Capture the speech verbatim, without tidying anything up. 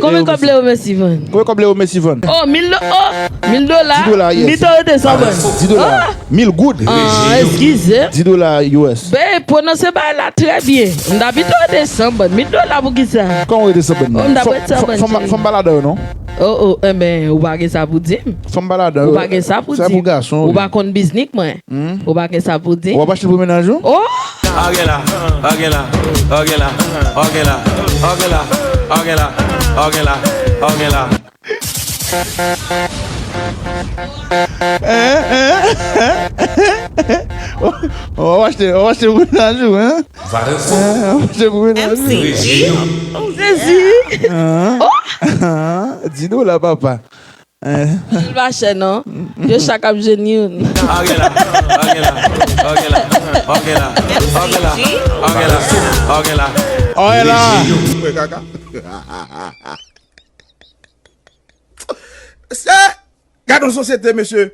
Konbyen kòb Leo Messi vann? Konbyen kòb Leo Messi vann? Oh, mil do-, oh, mil dola. Di dola, yes. Li te rete san bann. Di dola. Ah! Mil goud. Ah, eskize. Di dola U S. Be, pwononse bagay la trè byen. M ta pito rete san bann. Mil dola pou ki sa? Kòman w rete san bann? Oh, m ta pito rete san bann, cheri. Fò m pa ladan yo, non? Oh, oh, enben, ou pa gen sa pou di m. Fò m pa ladan yo. Ou pa gen sa pou di m. Sa pou gason, wi. Ou pa konn biznis mwen. Hmm? Ou pa gen sa pou di. W ap achte pou mennaj ou? Oh! Ogela, ogela, ogela, ogela, ogela, ogela, ogela, ogela. Hein, hein, hein, hein. W ap achte, w ap achte pou mennaj ou, hein? Hein, w ap achte pou mennaj ou. M sezi. Hein? Hein? Di nou la, papa. Hein? Li pa chè, non. Yo chak ap jwenn youn. Ogela, ogela, ogela, ogela, ogela, ogela, ogela, ogela. Frè kaka. Se, gad yon sosyete, mesye.